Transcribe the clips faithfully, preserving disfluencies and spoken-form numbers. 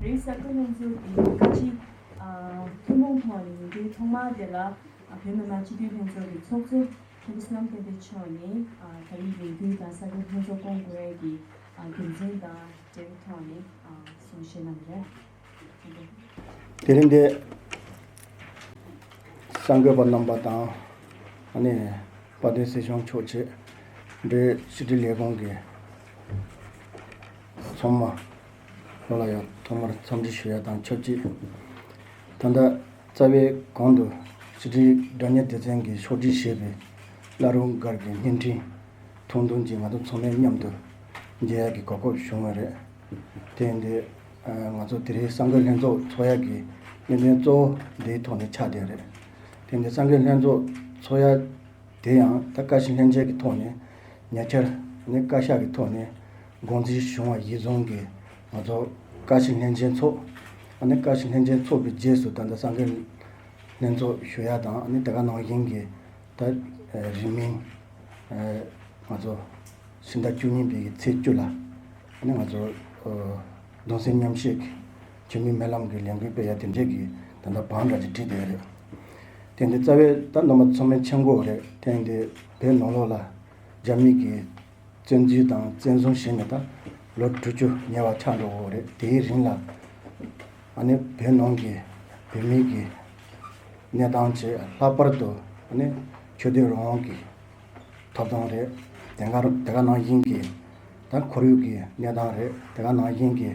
རེས་གསར་འགོད་ལྷན་ཚོགས་ཀྱི་བཀའ་སྤྱི་ཨ་ཐུན་མོང་ཐོག་ནས་ཡིན་དུས། ཐོག་མར་དེ་ལ་ཨ་བོད་མི་མང་སྤྱི་འཐུས་ལྷན་ཚོགས་ཀྱི་ཚོགས་གཙོ་མཁན་པོ་བསོད་ནམས་བསྟན་འཕེལ་མཆོག་ནས་ཨ་ད་རེས་ཡིན་དུས་དང་གསར་འགོད་ལྷན་ཚོགས་སྐོང་དགོས་ཡས་ཀྱི་ཨ་རྒྱུ་མཚན་དང་འབྲེལ་བའི་ཐོག་ནས་ཨ་གསུང་བཤད་གནང་གི་རེད། དེ་རིང་འདི་གསར་འགོད་པ་རྣམ་པ་དང་། ཨ་ནི་དཔལ་ལྡན་སྲིད་སྐྱོང་མཆོག་བཅས་འབྲེལ་ཕྱི་དྲིལ་ལས་ཁུངས་ཀྱི་ཚང་མ་ལོ་ལ་ཡང་ཐོག་མར་འཚམས་འདྲི་ཞུ་ཡ་དང་ཆབས་ཅིག་ད་ལྟ་རྩ་བའི་གོང་དུ་ཕྱི་དྲིལ་དྲ་བརྙན་སྡེ་ཚན་གྱིས་ཕྱོགས་སྒྲིག་བྱས་པའི་བླ་རུང་སྒར་གྱི་བརྙན་འཕྲིན་ཐུང་ཐུང་ཅིག་ང་ཚོ་ཚང་མས་མཉམ་དུ་མཇལ་ཡག་གི་གོ་སྐབས་བྱུང་བ་རེད། དེ་ཡིན་དུས་ང་ཚོ་དེ་རིང་གསར་འགོད་ལྷན་ཚོགས་ཚོགས་ཡག་གི་གནད་དོན་གཙོ་བོ་འདིའི་ཐོག་ནས་ཆགས་བསྡད་རེད། དེ་ཡིན་དུས་གསར་འགོད་ལྷན་ཚོགས་ཚོགས་ཡག་དེ་ཡང་ད་བཀའ་སྤྱི་ལྷན་རྒྱས་ཀྱི་ཐོག་ནས་ཉེ་ཆར་ནས་བཀའ་ཤག་གི་ཐོག་ནས་དགོངས་ཚུལ་བྱུང་བ་ཡིན་བཟུང་གིས། ང་ཚོ་བཀའ་སྤྱི་ལྷན་རྒྱས་ཚོགས། ཨ་ནི་བཀའ་སྤྱི་ལྷན་རྒྱས་ཚོགས་པའི་རྗེས་སུ་ད་ལྟ་གསར་འགོད་ལྷན་ཚོགས་ཞུ་ཡ་དང་། ཨ་ནི་དེ་ག་ནང་བཞིན་གྱི་ད་རིང་མིན་ང་ཚོ་ཕྱི་ཟླ་བཅུ་གཉིས་པའི་ཚེས་བཅུ་ལ། ཨ་ནི་ང་ཚོ་གདུང་སེམས་མཉམ་བསྐྱེད་ཀྱི་ཆོས་མིན་སྨོན་ལམ་གྱི་ལས་འགུལ་སྤེལ་ཡ་དེ་འདྲས་ཀྱི་ད་ལྟ་བང་འདྲ་ཅིག་བསྒྲིགས་བསྡད་ཡོད་རེད། དེ་འདི་རྩ་བའི་ད་ནང་པ་ཚང་མས་མཁྱེན་གྱི་ཡོད་རེད། དེ་འདི་བོད་ནང་ལོགས་ལ་རྒྱ་མི་གིས་བཙན་འཛུལ་དང་བཙན་བཟུང་བྱས་ནས་ད་ལོ་དྲུག་ཅུ་ཉེ་བ་ཆགས་འགྲོ་གི་ཡོད་རེད། དེའི་རིང་ལ་ཨ་ནི་བོད་ནང་གི་བོད་མི་གི་གནས་སྟངས་བཅས། ལྷག་པར་དུ་ཨ་ནི་ཆོས་དད་རང་དབང་གི་ཐོབ་ཐང་རེད། དེ་ག་དེ་ག་ནང་བཞིན་གྱི་ད་ཁོར་ཡུག་གི་གནས་སྟངས་རེད། དེ་ག་ནང་བཞིན་གྱི་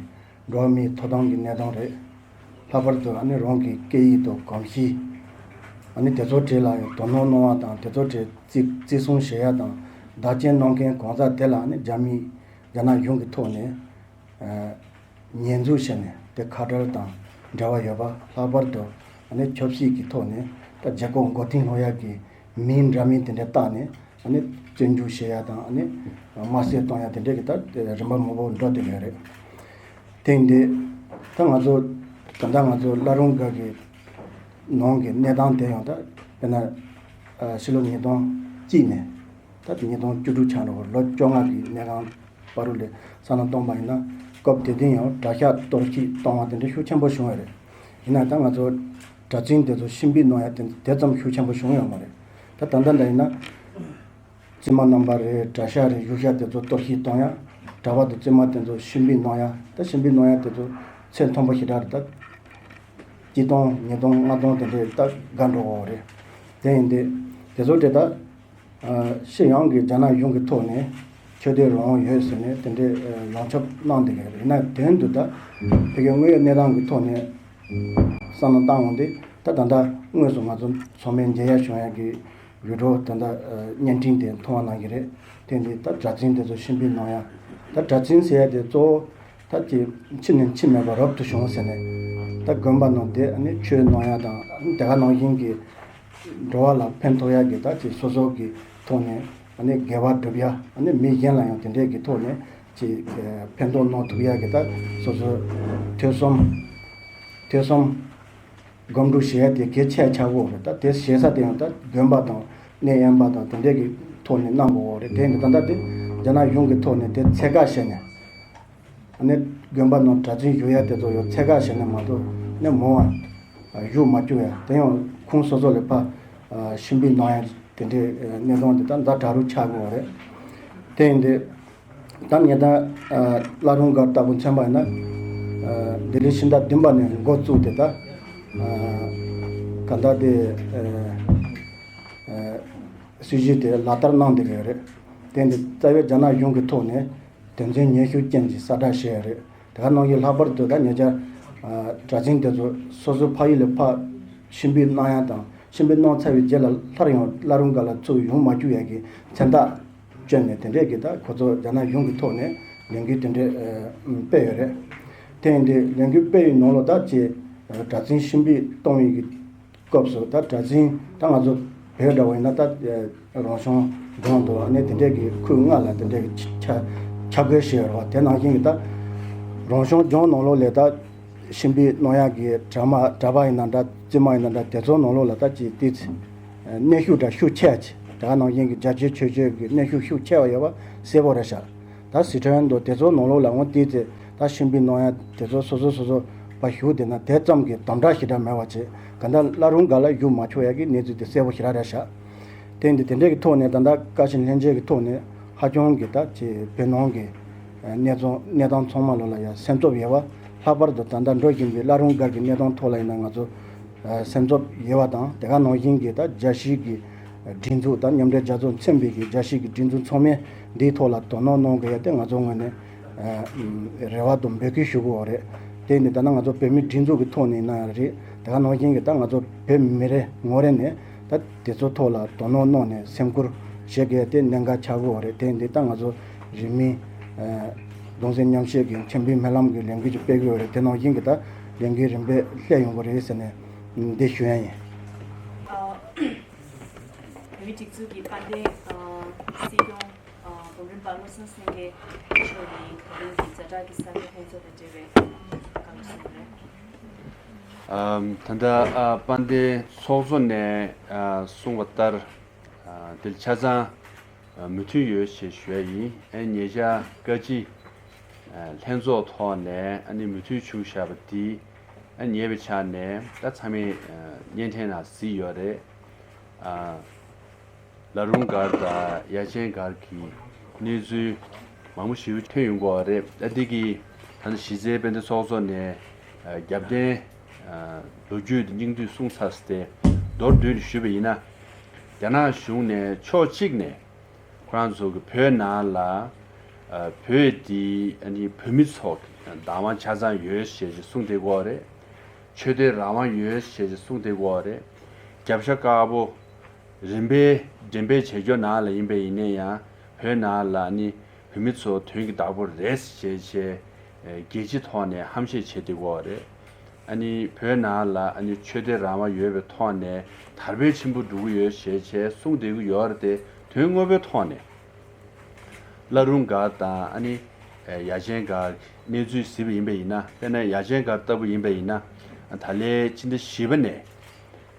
འགྲོ་བ་མིའི་ཐོབ་ཐང་གི་གནས་སྟངས་རེད། ལྷག་པར་དུ་ཨ་ནི་རང་གི་སྐད་ཡིག་དང་གོམས་གཤིས། ཨ་ནི་དེ་ཚོ་གྲས་ལ་ཡང་དོ་སྣང་གནང་བ་དང་། དེ་ཚོ་གྲས་བརྩི་བརྩི་སྲུང་བྱེད་ཡ་དང་བདག་གཅེས་གནང་མཁན་གང་ཟག་དེ་ལ་ཨ་ནི་རྒྱ་མི་རྒྱ་ནག་གཞུང་གི་ཐོག་ནས་ཨ་ཉེས་འཛུགས་བྱས་ནས་དེ་ཁ་བྲལ་དང་འབྲེལ་བ་ཡོད་པ། ལྷག་པར་དུ་ཨ་ནི་ཆབ་སྲིད་ཀྱི་ཐོག་ནས་ད་རྒྱལ་ཁབ་མགོ་རྟིང་སློག་ཡ་གི་མིང་འདྲ་མིན་དེ་འདྲ་བཏགས་ནས་ཨ་ནི་བཙོན་འཇུག་བྱེད་ཡ་དང་། ཨ་ནི་དམར་གསོད་གཏོང་ཡ་དེ་འདྲས་ཀྱི་ད་རིམ་པ་མང་པོ་འགྲོ་བསྡད་ཡོད་རེད། དེ་ཡིན་དུས་ད་ང་ཚོ་ད་ལྟ་ང་ཚོ་བླ་རུང་སྒར་གྱི་ནང་གི་གནས་སྟངས་དེ་ཡང་ད་དཔེར་ན་ཕྱི་ལོ་ཉིས་སྟོང་གཅིག་ནས་ད་ཉིས་སྟོང་བཅུ་དྲུག་ཆགས་འགྲོ་བར་ལོ་བཅོ་ལྔ་གི་གནས་སྟངས་བར་དུ་ལ་བསམ་བློ་གཏོང་པ་ཡིན་ན། སྐབས་དེ་དུས་ཡང་གྲྭ་ཤག་གཏོར་བཤིག་གཏོང་བ་དེ་འདྲ་ཤུགས་ཆེན་པོ་བྱུང་བ་རེད། ཡིན་ན་ད་ང་ཚོ་གྲྭ་བཙུན་དེ་ཚོ་ཕྱིར་འབུད་གནང་ཡ་དེ་དེ་ཙམ་ཤུགས་ཆེན་པོ་བྱུང་ཡོད་མ་རེད། ད་ད་ལྟ་འདྲ་ཡིན་ན། བཙུན་མ་རྣམ་པ་རེད། གྲྭ་ཤག་རེད། བཞུགས་ཤག་དེ་ཚོ་གཏོར་བཤིག་གཏོང་ཡ། གྲྭ་པ་དང་བཙུན་མ་དེ་ཚོ་ཕྱིར་འབུད་གནང་ཡ། ད་ཕྱིར་འབུད་གནང་ཡ་དེ་ཚོ་ཚད་མཐོན་པོ་ཞེ་དྲག་རེད། ད་གཅིག་སྟོང་ཉིས་སྟོང་ལྔ་སྟོང་དེ་འདྲས་ད་བརྒལ་འགྲོ་གི་ཡོད་རེད། དེ་ཡིན་དུས་དེ་ཚོ་དེ་ད་ཨ་སྤྱི་ཡོངས་ཀྱི་རྒྱ་ནག་གཞུང་གི་ཐོག་ནས་ཆོས་དད་རང་དབང་ཡོད་ཟེར་ནས་དེ་འདྲས་ཨ་ཡོངས་ཁྱབ་གནང་བསྡད་ཀྱི་རེད། ཡིན་ན་དོན་དུ་ད་ཕ་གིའི་དངོས་ཡོད་གནས་སྟངས་ཀྱི་ཐོག་ནས་བསམ་བློ་བཏང་འོང་དུས། ད་ད་ལྟ་དངོས་སུ་ང་ཚོ་ཚང་མས་མཇལ་ཡ་བྱུང་ཡ་གི་བི་ཌི་ཡོ་ད་ལྟ་ཨ་བརྙན་འཕྲིན་དེ་མཐོང་བ་གནང་གི་རེད། དེ་འདི་ད་གྲྭ་བཙུན་དེ་ཚོ་ཕྱིར་འབུད་གནང་ཡ། ད་གྲྭ་བཙུན་ཟེར་ཡ་དེ་གཙོ་བོ་ད་ཅིག་འཆི་ནས་འཆི་མེད་པ་རབ་ཏུ་བྱུང་ཟེར་ནས། ད་དགོན་པ་ནང་བསྡད་ཨ་ནི་ཆོས་གནང་ཡ་དང་། ཨ་ནི་དེ་ག་ནང་བཞིན་གྱི་འགྲོ་བ་ལ་ཕན་ཐོགས་ཡ་གི་ད་ཅིག་སོ་སོ་གི་ཐོག་ནས་ཨ་ནི་དགེ་བ་སྒྲུབ་ཡ། ཨ་ནི་མི་གཞན་ལ་ཡང་དེ་འདྲས་ཀྱི་ཐོག་ནས་ཅིག་ཕན་ཐོགས་གནང་ཐུབ་ཡ་གི་ད་སོ་སོ་ཐོས་བསམ་ཐོས་བསམ་སྒོམ་སྒྲུབ་བྱེད་ཡ་དེ་གལ་ཆེ་ཆགས་ཀྱི་ཡོད་རེད། ད་དེ་བྱེད་ས་དེ་ཡང་ད་དགོན་པ་དང་གནས་དབེན་པ་དང་དེ་འདྲས་ཀྱི་ཐོག་ནས་གནང་དགོས་ཡོད་རེད། དེ་ནི་ད་ལྟ་དེ་རྒྱ་ནག་གཞུང་གི་ཐོག་ནས་དེ་ཚད་བཀག་བྱས་ནས། ཨ་ནི་དགོན་པ་ནང་གྲྭ་བཙུན་བཞུགས་ཡ་དེ་ཚོ་ཡང་ཚད་བཀག་བྱས་ནས་མ་གཏོགས་ཨ་ནི་མང་བ་བཞུགས་མ་བཅུག་ཡ། དེ་ཡང་ཁོང་སོ་སོ་ལ་ཕར་ཕྱིར་འབུད་གནང་ཡ་དེ་འདྲའི་གནས་སྟངས་དེ་ད་ཛ་དྲག་རུ་ཆགས་ཀྱི་ཡོད་རེད། དེ་ཡིན་དུས་ད་ངས་ད་བླ་རུང་སྒར་ལྟ་བུ་མཚོན་པ་ཡིན་ན། ལྡི་ལི་ཕྱི་ཟླ་བདུན་པ་ནས་འགོ་བཙུགས་ཏེ་ད་ག་ད་དེ་སྲིད་བྱུས་དེ་ལག་བསྟར་གནང་བསྡད་ཀྱི་ཡོད་རེད། དེ་ཡིན་དུས་རྩ་བའི་རྒྱ་ནག་གཞུང་གི་ཐོག་ནས་དོན་ཚན་ཉེར་ལྔ་ཅན་གྱི་གསལ་བསྒྲགས་བྱས་ཡོད་རེད། དེ་ག་ནང་བཞིན་ལྷག་པར་དུ་ད་ཉེ་ཆར་གྲྭ་བཙུན་དེ་ཚོ་སོ་སོའི་ཕ་ཡུལ་ལ་ཕར་ཕྱིར་འབུད་གནང་ཡ་དང་། ཕྱིར་འབུད་གནང་ཚར་བའི་རྗེས་ལ་སླར་ཡང་བླ་རུང་སྒར་ལ་ཚུར་ཡོང་མ་བཅུག་ཡ་གི་མཚན་རྟགས་བསྐྱོན་ནས་དེ་འདྲས་ཀྱི་ད་ཁོ་ཚོ་རྒྱ་ནག་གཞུང་གི་ཐོག་ནས་ལས་འགུལ་དེ་འདྲས་སྤེལ་ཡོད་རེད། དེ་ཡིན་དུས་ལས་འགུལ་སྤེལ་བའི་ནང་ལོགས་ད་ཅིག་གྲྭ་བཙུན་ཕྱིར་འབུད་གཏོང་བའི་གི་སྐབས་སུ་ད་གྲྭ་བཙུན་ད་ང་ཚོ་བོད་འདྲ་བོ་ཡིན་ན་ད་རང་སྐྱོང་ལྗོངས་དང་ཨ་ནི་དེ་འདྲས་ཀྱི་ཁུལ་ལྔ་ལ་དེ་འདྲས་ཀྱི་ཁྱབ་ཁྱབ་བགོས་བྱས་ཡོད་རེད་བ། དེ་ནང་བཞིན་གྱི་ད་རང་སྐྱོང་ལྗོངས་ནང་ལོགས་ལ་ད་ཕྱིར་འབུད་གནང་ཡག་གི་གྲྭ་མ་གྲྭ་པ་ཡིན་ན་འདྲ། བཙུན་མ་ཡིན་ན་འདྲ། དེ་ཚོ་ནང་ལོགས་ལ་ད་ཅིག་ཏོག་ཙམ་གནོན་ཤུགས་འདྲ་ཤུགས་ཆེ་བ་ཅིག་དེ་ག་ནང་བཞིན་གྱི་རྒྱ་ཆེའི་ཆོས་བརྒྱུད་ཀྱི་གནོན་ཤུགས་ཤུགས་ཆེ་བ་ཡོད་པ་གསལ་པོ་རེད་ཤག་ད་སི་ཁྲོན་དང་དེ་ཚོ་ནང་ལོགས་ལའང་ཏོག་ཙམ་ ད་ཤིང་བུ་གནང་ཡ་དེ་ཚོ་སོ་སོ་སོ་སོ་ཕར་བཞུགས་བསྡད་ན་དེ་ཙམ་གྱི་དམ་དྲག་ཞེ་དྲག་མེད་པ་བྱས། གང་ལྟར་བླ་རུང་སྒར་ལ་བཞུགས་མ་ཆོག་ཡ་གི་གནས་ཚུལ་དེ་གསལ་པོ་ཞེ་དྲག་རེད་ཤག་དེ་འདི་དེ་འདྲའི་གི་ཐོག་ནས་ད་ལྟ་བཀའ་བཞིན་ལྷན་རྒྱས་ཀྱི་ཐོག་ནས་ཧ་ཅང་གི་ད་ཅིག་བོད་ནང་གི་གནས་ཚང་གནས་སྟངས་ཚང་མ་ལོ་ལ་ཡ་སེམས་འཚབ་ཡོད་པ། ལྷག་པར་དུ་ད་ལྟ་འགྲོ་བཞིན་པའི་བླ་རུང་སྒར་གྱི་གནས་སྟངས་ཐོག་ལ་ཡིན་ན་ང་ཚོ་སེམས་འཚབ་ཡོད་པ་དང་། དེ་ག་ནང་བཞིན་གྱི་ད་རྒྱལ་སྤྱིའི་གི་སྒྲིག་འཛུགས་དང་མཉམ་འབྲེལ་རྒྱལ་ཚོགས་མཚོན་པའི་གི་རྒྱལ་སྤྱིའི་གི་སྒྲིག་འཛུགས་ཚང་མས་འདིའི་ཐོག་ལ་དོ་སྣང་གནང་དགོས་ཡ་དེ་ང་ཚོ་ངོས་ནས་རེ་བ་དང་འབོད་སྐུལ་ཞུ་དགོས་པ་རེད། དེ་ནི་ད་ལྟ་ང་ཚོ་བོད་མིའི་སྒྲིག་འཛུགས་ཀྱི་ཐོག་ནས་ཡིན་ན་རེད། དེ་ག་ནང་བཞིན་གྱི་ད་ང་ཚོ་བོད་མི་རེ་ངོ་རེ་ནས་ད་དེ་ཚོ་ཐོག་ལ་དོ་སྣང་གནང་ནས་སེམས་ཁུར་བཞེས་དགོས་ཡ་དེ་གནད་འགག་ཆགས་ཀྱི་ཡོད་རེད། དེ་འདི་ད་ང་ཚོ་རིང་མིན་གདུང་སེམས་མཉམ་བསྐྱེད་ཀྱི་མཆོད་འབུལ་སྨོན་ལམ་གྱི་ལས་འགུལ་ཅིག་སྤེལ་གྱི་ཡོད་རེད། དེ་ནང་བཞིན་གྱི་ད་ལས་འགུལ་རིམ་པས་སླེབས་ཡོང་གི་རེད་ཟེར་ནས་འདི་ཞུ་ཡ་ཡིན། ཨ། བོད་མིའི་སྒྲིག་འཛུགས་ཀྱི་དཔལ་ལྡན་ཨ་སྲིད་སྐྱོང་ཨ་འབུམ་རམས་པ་བློ་བཟང་སེང་གེ་མཆོག་གིས་ད་རིང་གི་ཛ་དྲག་གི་གསར་འགོད་ལྷན་ཚོགས་དང་འབྲེལ་བའི་བཀའ་སློབ་གསུངས་པ་རེད། ཨམ། ད་ལྟ་ཨ་དཔལ་ལྡན་ཚོགས་གཙོ་ནས་ཨ་གསུངས་པ་ལྟར། ཨ་དེ་ཆ་ཚང་ཨ་མོས་མཐུན་ཡོད་ཞེས་ཞུ་ཡ་ཡིན། ཨ་ཉེ་ཆར་བཀའ་སྤྱི་ཨ་ལྷན་ཚོགས་ཐོག་ནས་ཨ་ནི་མོས་མཐུན་བྱུང་བཞག་པ་དེ་ཨ་ཉེ་བའི་ཆ་ནས་ད་ཚང་མས་ཨ་བརྙན་འཕྲིན་ནང་གཟིགས་ཡོད་རེད། ཨ་བླ་རུང་སྒར་དང་ཡ་ཆེན་སྒར་གྱི་གནས་ཚུལ་མང་པོ་ཞིག་ཐོན་ཡོང་གི་ཡོད་རེད། ཨ་འདི་གི་ད་ནི་གཞི་རྩའི་དཔལ་ལྡན་ཚོགས་གཙོ་ནས་ཨ་རྒྱབ་རྟེན་ཨ་ལོ་རྒྱུས་དང་སྙིང་བསྡུས་གསུངས་ཚར་ཏེ། མདོར་བསྡུས་ནས་ཞུས་པ་ཡིན་ན། རྒྱ་ནག་གཞུང་ནས་ཕྱོགས་གཅིག་ནས་ཁོ་རང་ཚོ་གི་བོད་ནང་ལ་ཨ་བོད་དེ་ཨ་ནི་བོད་མི་ཚོ་གི་བདག་དབང་ཆ་ཚང་ཡོད་ཞེས་ཀྱི་གསུངས་བསྡད་ཀྱི་ཡོད་རེད། ཆོས་དད་རང་དབང་ཡོད་ཞེས་ཀྱི་གསུངས་བསྡད་ཀྱི་ཡོད་རེད། རྒྱབ་ཤ་དཀར་པོ་རིམ་པས་འགྲེམས་སྤེལ་བྱེད་རྒྱུ་ནང་ལ་ཡིན་པ་ཡིན་ན་ཡང་། བོད་ནང་ལ་ནི་བོད་མི་ཚོ་དོན་གྱི་བདག་པོ་རེད་ཅེས་བྱས་རྒྱལ་སྤྱིའི་ཐོག་ནས་ཧམ་བཤད་བྱེད་བསྡད་ཀྱི་ཡོད་རེད། ཨ་ནི་བོད་ནང་ལ་ཨ་ནི་ཆོས་དད་རང་དབང་ཡོད་པའི་ཐོག་ནས་དར་སྤེལ་ཆེན་པོ་འགྲོ་གི་ཡོད་ཅེས་བྱས་གསུངས་བསྡད་ཀྱི་ཡོད་རེད་དེ། དོན་དངོས་པོའི་ཐོག་ནས་བླ་རུང་སྒར་དང་ཨ་ནི་ཡ་ཆེན་སྒར་གྱི་གནས་ཚུལ་གཟིགས་པ་ཡིན་པ་ཡིན་ན། དཔེར་ན་ཡ་ཆེན་སྒར་ལྟ་བུ་ཡིན་པ་ཡིན་ན། ད་ལོའི་ཕྱི་ཟླ་བཞི་པ་ནས་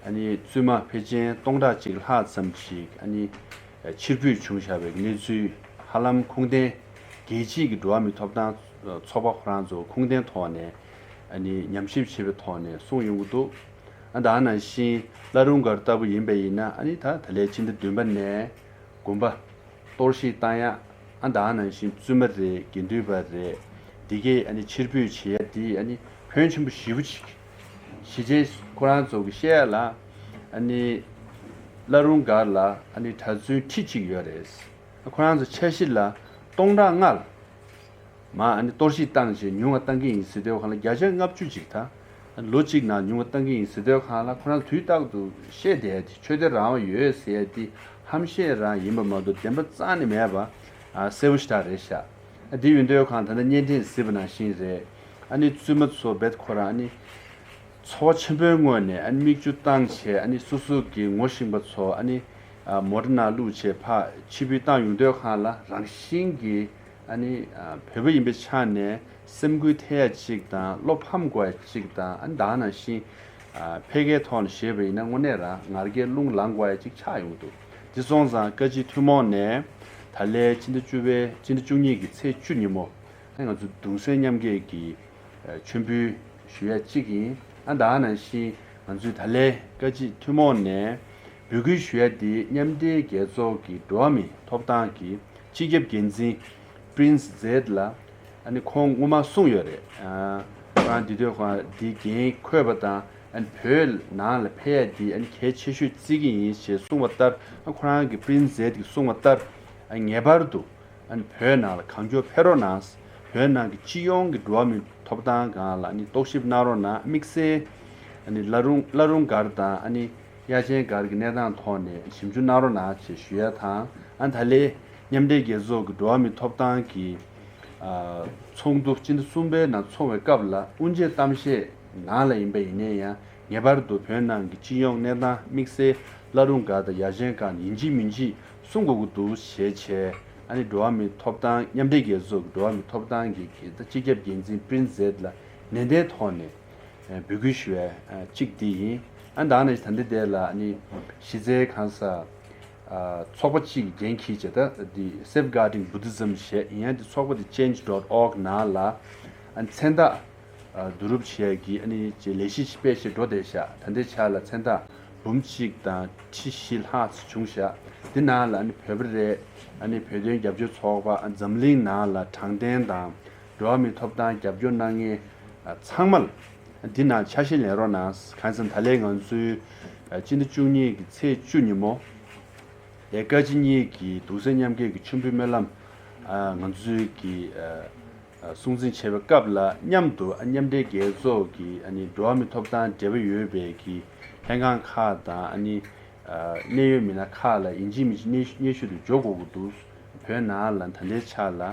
ཨ་ནི་བཙུན་མ་ཕལ་ཆེར་སྟོང་ཕྲག་གཅིག་ལྷག་ཙམ་ཞིག་ཨ་ནི་ཕྱིར་འབུད་བྱུང་བཞག་པའི་གནས་ཚུལ་ཧ་ལམ་ཁུངས་ལྡན། རྒྱལ་སྤྱིའི་གི་འགྲོ་བ་མིའི་ཐོབ་ཐང་ཚོགས་པ་ཁོ་རང་ཚོ་ཁུངས་ལྡན་ཐོག་ནས་ཨ་ནི་ཉམས་ཞིབ་བྱས་པའི་ཐོག་ནས་གསུངས་ཡོང་གི་འདུག་ཨ་ད་ག་ནང་བཞིན་བླ་རུང་སྒར་ལྟ་བུ་ཡིན་པ་ཡིན་ན། ཨ་ནི་ད་ད་ལོའི་ཕྱི་ཟླ་བདུན་པ་ནས་དགོན་པ་གཏོར་བཤིག་བཏང་ཡ། ཨ་ད་ག་ནང་བཞིན་བཙུན་མ་རེད། དགེ་འདུན་པ་རེད། འདི་གས་ཨ་ནི་ཕྱིར་འབུད་བྱེད་ཡ་འདི་ཨ་ནི་ཕོན་ཆེན་པོ་ཞེ་པོ་ཅིག་གཞིས་བྱེས་ཁོ་རང་ཚོ་གི་བཤད་ཡ་ལ། ཨ་ནི་བླ་རུང་སྒར་ལ་ཨ་ནི་གྲྭ་བཙུན་ཁྲི་གཅིག་ཡོད་རེད། ཁོ་རང་ཚོ་འཆར་གཞི་ལ་སྟོང་ཕྲག་ལྔ་ལ་མར་ཨ་ནི་གཏོར་བཤིག་བཏང་བྱས་ཉུང་བ་བཏང་གི་ཡིན་ཟེར་དུས་སྒང་ལ། བརྒྱ་ཆ་ལྔ་བཅུ་ཅིག་ད་ལོ་གཅིག་ནང་ཉུང་བ་བཏང་གི་ཡིན་ཟེར་དུས་སྒང་ལ། ཁོ་རང་དུས་རྟག་ཏུ་བཤད་བསྡད་ཡ་དེ་ཆོས་དད་རང་དབང་ཡོད་ཟེར་ཡ་དེ་ཧམ་བཤད་རང་ཡིན་པ་མ་གཏོགས་བདེན་པ་རྩ་ནས་མེད་པ་ཨ་གསལ་པོ་ཞེ་དྲག་རེད་ཤག་ཨ་དེ་ཡིན་དུས་སྒང་ད་ལྟ་བརྙན་འཕྲིན་གཟིགས་པ་ནང་བཞིན་རེད། ཨ་ནི་བཙུན་མ་ཚོ་རྦད་ཁོ་རང་ཨ་ནི་ཚོར་བ་ཆེན་པོའི་ངོས་ནས་ཨ་ནི་མིག་ཆུ་བཏང་བྱས། ཨ་ནི་སོ་སོ་གི་ངོ་ཤེས་པ་ཚོ་ཨ་ནི་ཨ་མོ་ཊ་ནང་བླུགས་བྱས་ཕར་ཕྱིར་འབུད་བཏང་ཡོང་དུས་སྒང་ལ། རང་བཞིན་གྱིས་ཨ་ནི་ཨ་བོད་པ་ཡིན་པའི་ཆ་ནས་སེམས་འགུལ་ཐེབས་ཡ་གཅིག་དང་། བློ་ཕམ་དགོས་ཡ་གཅིག་དང་། ཨ་ནི་ད་ག་ནང་བཞིན་ཨ་ཕལ་སྐད་ཐོག་ནས་བཤད་པ་ཡིན་ན་དངོས་གནས་རང་ང་རྒྱལ་རླུང་ལངས་དགོས་ཡ་གཅིག་ཆགས་ཡོང་གི་འདུག་དེ་སོང་ཙང་བཀའ་སྤྱི་ཐུན་མོང་ནས་ད་ལོའི་ཕྱི་ཟླ་བཅུ་པའི་ཕྱི་ཟླ་བཅུ་གཉིས་ཀྱི་ཚེས་བཅུ་ཉིན་མོ། ཨ་ང་ཚོ་གདུང་སེམས་མཉམ་སྐྱེད་ཀྱི་མཆོད་འབུལ་ཞུ་ཡ་གཅིག་ཡིན། ཨ་ད་ག་ནང་བཞིན་ང་ཚོས་ད་ལོའི་བཀའ་སྤྱི་ཐུན་མོང་ནས་འབོད་སྐུལ་ཞུ་ཡ་དེ་མཉམ་འབྲེལ་རྒྱལ་ཚོགས་ཀྱི་འགྲོ་བ་མིའི་ཐོབ་ཐང་གི་སྤྱི་ཁྱབ་འགན་འཛིན་པྲིན་སི་ཛེད་ལ། ཨ་ནི་ཁོང་སྔོན་མ་གསུངས་ཡོད་རེད། ཨ་ཁོ་རང་དེ་དུས་ཁོ་རང་དེའི་འགན་འཁུར་བ་དང་། ཨ་ནི་བོད་ནང་ལ་ཕེབས་ཡ་དེ་ཨ་ནི་གལ་ཆེ་ཤོས་བརྩི་གི་ཡིན་ཞེས་གསུངས་པ་ལྟར། ཨ་ཁོ་རང་གི་པྲིན་སི་ཛེད་ཀྱིས་གསུངས་པ་ལྟར། ཨ་ངེས་པར་དུ་ཨ་ནི་བོད་ནང་ལ་གང་མགྱོགས་ཕེབས་རོགས་གནང་། བོད་ནང་གི་སྤྱི་ཡོངས་ཀྱི་འགྲོ་བ་མིའི་ཐོབ་ཐང་སྒང་ལ་ཨ་ནི་རྟོག་ཞིབ་གནང་རོགས་གནང་། དམིགས་བསལ་ཨ་ནི་བླ་རུང་བླ་རུང་སྒར་དང་ཨ་ནི་ཡ་ཆེན་སྒར་གྱི་གནས་སྟངས་ཐོག་ནས་ཞིབ་འཇུག་གནང་རོགས་གནང་ཞེས་ཞུ་ཡ་དང་། ཨ་ནི་ད་ལོའི་མཉམ་འབྲེལ་རྒྱལ་ཚོགས་ཀྱི་འགྲོ་བ་མིའི་ཐོབ་ཐང་གི་ཨ་ཚོགས་འདུ་སྤྱི་ཟླ་གསུམ་པའི་ནང་འཚོགས་པའི་སྐབས་ལ། དབུ་འབྱེད་གཏམ་བཤད་ནང་ལ་ཡིན་པ་ཡིན་ན་ཡང་། ངེས་པར་དུ་བོད་ནང་གི་སྤྱི་ཡོངས་གནས་སྟངས། དམིགས་བསལ་བླ་རུང་སྒར་དང་ཡ་ཆེན་སྒར་ནས་ཡིན་གཅིག་མིན་གཅིག་གསུང་དགོས་ཀྱི་འདུག་ཞེས་བྱས། ཨ་ནི་འགྲོ་བ་མིའི་ཐོབ་ཐང་མཉམ་འབྲེལ་རྒྱལ་ཚོགས་ཀྱི་འགྲོ་བ་མིའི་ཐོབ་ཐང་གི་གི་སྤྱི་ཁྱབ་འགན་འཛིན་པྲིན་སི་ཛེད་ལ་ནན་ཏན་ཐོག་ནས་འབོད་སྐུལ་ཞུ་བའི་གཅིག་འདི་ཡིན། ཨ་ད་ནི་ད་ལྟ་དེ་ལ་ཨ་ནི་གཞི་རྩའི་གང་ས་ཚོགས་པ་གཅིག་གི་འགན་འཁྱེར་བྱས། ད་འདི་Safeguarding Buddhism ཞེས་ཡིན། ཡང་འདི་ཚོགས་པ་འདི་change dot org ནང་ལ་ ཨ་མཚན་རྟགས་ཨ་བསྡུ་རུབ་བྱེད་ཡ་གི་ཨ་ནི་ཅིག་ལས་གཞི་ཞིག་སྤེལ་བྱས་འགྲོ་བསྡད་ཤག་ད་ལྟའི་ཆ་ལ་མཚན་རྟགས་འབུམ་གཅིག་དང་ཁྲི་བཞི་ལྷག་ཙམ་བྱུང་ཤག་འདི་ནང་ལ་ཨ་ནི་བོད་པ་རེད། ཨ་ནི་བོད་དོན་རྒྱབ་སྐྱོར་ཚོགས་པ། ཨ་འཛམ་གླིང་ནང་ལ་དྲང་བདེན་དང་འགྲོ་བ་མིའི་ཐོབ་ཐང་རྒྱབ་སྐྱོར་གནང་མཁན་ཨ་ཚང་མ་ལ་འདི་ནང་ཆ་ཤས་ལེན་རོགས་གནང་། གང་ཡིན་ཟེར་ན་ད་ལན་ང་ཚོའི་ཨ་སྤྱི་ཟླ་བཅུ་གཉིས་ཀྱི་ཚེས་བཅུ་ཉིན་མོ། ལས་ཀ་ཅི་གཉིས་ཀྱི་གདུང་སེམས་མཉམ་སྐྱེད་ཀྱི་མཆོད་འབུལ་སྨོན་ལམ་ཨ་ང་ཚོའི་གི་ཨ་ཨ་སྲུང་བརྩི་བྱེད་པའི་སྐབས་ལ་མཉམ་དུ་ཨ་མཉམ་འབྲེལ་རྒྱལ་ཚོགས་ཀྱི་ཨ་ནི་འགྲོ་བ་མིའི་ཐོབ་ཐང་འབྲེལ་བ་ཡོད་པའི་གི་ལྷན་ཁང་ཁག་དང་ཨ་ནི་ཨ་གནད་ཡོད་མི་སྣ་ཁག་ལ་ཡིན་གཅིག་མིན་གཅིག་སྙན་སྙན་ཞུ་དུ་འཇོག་དགོས་ཀྱི་འདུག་བོད་ནང་ལ་ད་ལྟའི་ཆ་ལ་ཨ་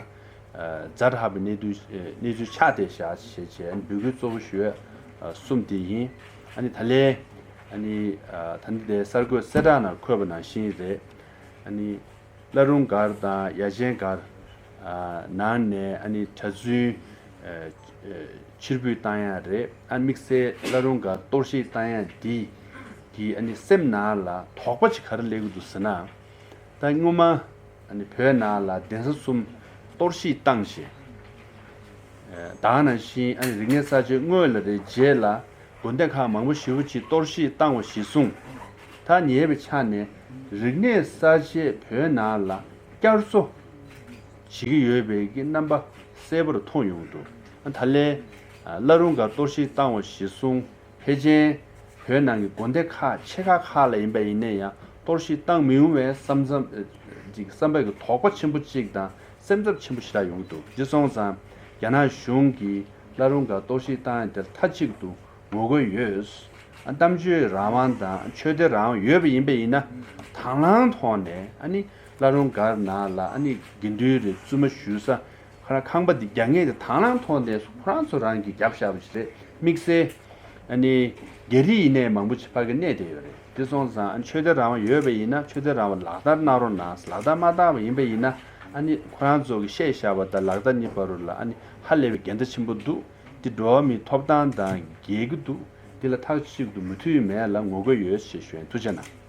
ཛ་དྲག་པའི་གནས་ཚུལ་ཨ་གནས་ཚུལ་ཆགས་བསྡད་བཞག་ཞེས་བྱས་འབོད་སྐུལ་གཙོ་བོ་ཞུ་ཡ་ཨ་གསུམ་དེ་ཡིན། ཨ་ནི་ད་ལན་ཨ་ནི་ཨ་ད་ལྟ་དེ་གསར་འགོད་གསལ་བསྒྲགས་ནང་འཁོད་པ་ནང་བཞིན་རེད། ཨ་ནི་བླ་རུང་སྒར་དང་ཡ་ཆེན་སྒར་ཨ་ནང་ནས་ཨ་ནི་གྲྭ་བཙུན་ཨ་ཨ་ཕྱིར་འབུད་བཏང་ཡ་རེད། ཨ་དམིགས་བསལ་བླ་རུང་སྒར་གཏོར་བཤིག་བཏང་ཡ་འདི་གི་ཨ་ནི་སེམས་ནང་ལ་དོགས་པ་ཅིག་ག་རེ་སླེབས་ཀྱི་འདུག་ཟེར་ན། ད་སྔོན་མ་ཨ་ནི་བོད་ནང་ལ་གདན་ས་གསུམ་གཏོར་བཤིག་བཏང་ཞིང་། ཨ་ད་ག་ནང་བཞིན་ཨ་ནི་རིག་གནས་གསར་བརྗེ་སྔོན་ལ་རེད་རྗེས་ལ་དགོན་སྡེ་ཁག་མང་པོ་ཞེ་པོ་ཅིག་གཏོར་བཤིག་བཏང་བ་གཞིར་བཟུང་། ཐག་ཉེ་བའི་ཆ་ནས་རིག་གནས་གསར་བརྗེས་བོད་ནང་ལ་བསྐྱར་གསོ་བྱེད་ཀྱི་ཡོད་པའི་གི་རྣམ་པ་གསལ་པོར་མཐོང་ཡོང་གི་འདུག་ཨ་ད་ལན་ཨ་བླ་རུང་སྒར་གཏོར་བཤིག་བཏང་བ་གཞིར་བཟུང་། ཕལ་ཆེར་བོད་ནང་གི་དགོན་སྡེ་ཁག་ཆེ་ཁག་ཁག་ལ་ཡིན་པ་ཡིན་ན་ཡང་གཏོར་བཤིག་བཏང་མི་ཡོང་བའི་བསམ་བསམ་ཅིག་བསམ་པའི་གི་དོགས་པ་ཆེན་པོ་གཅིག་དང་སེམས་འཚབ་ཆེན་པོ་ཞེ་དྲག་ཡོང་གི་འདུག་དེ་སོང་ཙང་རྒྱ་ནག་གཞུང་གིས་བླ་རུང་སྒར་གཏོར་བཤིག་བཏང་ཡ་དེར་མཐའ་གཅིག་ཏུ་ངོ་རྒོལ་ཡོད། ཨ་གཏམ་བརྗོད་རང་དབང་དང་ཆོས་དད་རང་དབང་ཡོད་པ་ཡིན་པ་ཡིན་ན་དང་བླངས་ཐོག་ནས་ཨ་ནི་བླ་རུང་སྒར་ནང་ལ་ཨ་ནི་དགེ་འདུན་རེ་བཙུན་མ་ཞུ་ས། ཁོ་རང་ཁང་པ་འདི་རྒྱག་མཁན་དེ་དང་བླངས་ཐོག་ནས་ཁོ་རང་ཚོ་རང་གིས་བརྒྱབ་བཞག་པ་ཞིག་རེད། དམིགས་བསལ་ཨ་ནི་རྒྱ་རིགས་ཡིན་ནའི་མང་པོ་ཅིག་ཕ་གི་གནས་བསྡད་ཡོད་རེད། དེ་སོང་ཙང་ཨ་ནི་ཆོས་དད་རང་དབང་ཡོད་པ་ཡིན་ན་ཆོས་དད་རང་དབང་ལག་བསྟར་གནང་རོགས་གནང་། ལག་བསྟར་མ་བཏང་བ་ཡིན་པ་ཡིན་ན་ཨ་ནི་ཁོ་རང་ཚོ་གིས་བཤད་བཞག་པ་དང་ལག་བསྟར་གཉིས་བར་རུ་ལ་ཨ་ནི་ཧ་ལས་པའི་འགལ་ཟླ་ཆེན་པོ་འདུག་དེ་འགྲོ་བ་མིའི་ཐོབ་ཐང་དང་འགལ་གྱི་འདུག་དེ་ལ་མཐའ་གཅིག་ཏུ་མུ་མཐུད་མེད་ལ་ངོ་རྒོལ་ཡོད་ཞེས་ཞུ་ཡིན། ཐུགས་རྗེ་གནང་།